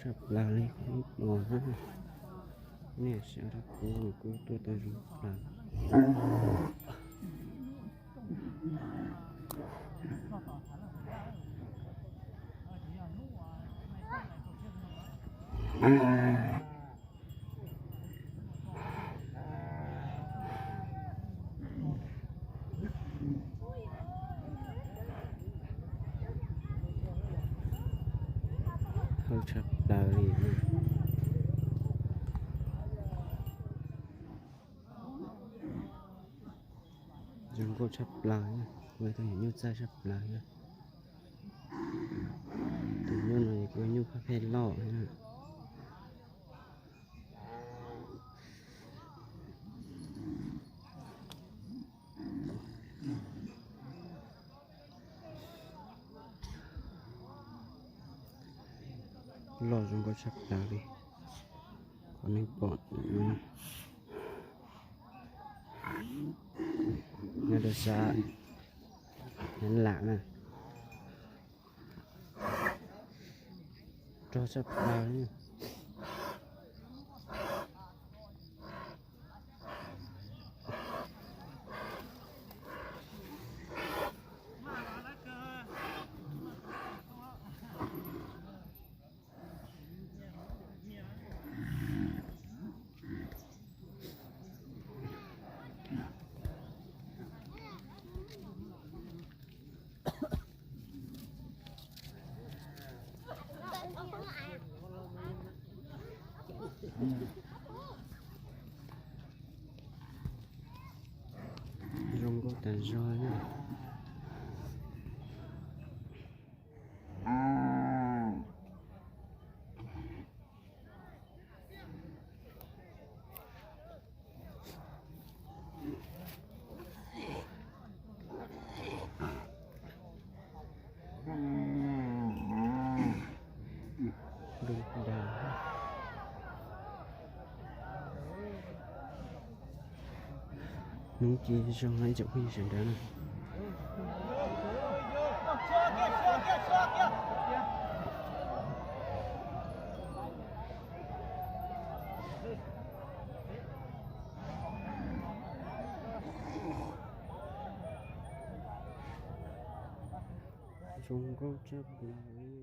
Tshaj plaws li qhov no na. Nej saib rau kuv, kuv tuaj tau zoo plaws. Thawj tshaj plaws li. Zoo nkauj tshaj plaws, ua tus nyuj txaij tshaj plaws. Tus nyuj no kuj nyuj phaj pheej loj. Loj zoo nkauj tshaj plaws li. Qhov nej pom nyob rau sab Nyab Laj na. Rog tshaj plaws. Zoo nkauj tas zog na. Hnub ci zoo na ib tsoom phooj ywg sawv daws na. Zoo nkauj tshaj plaws.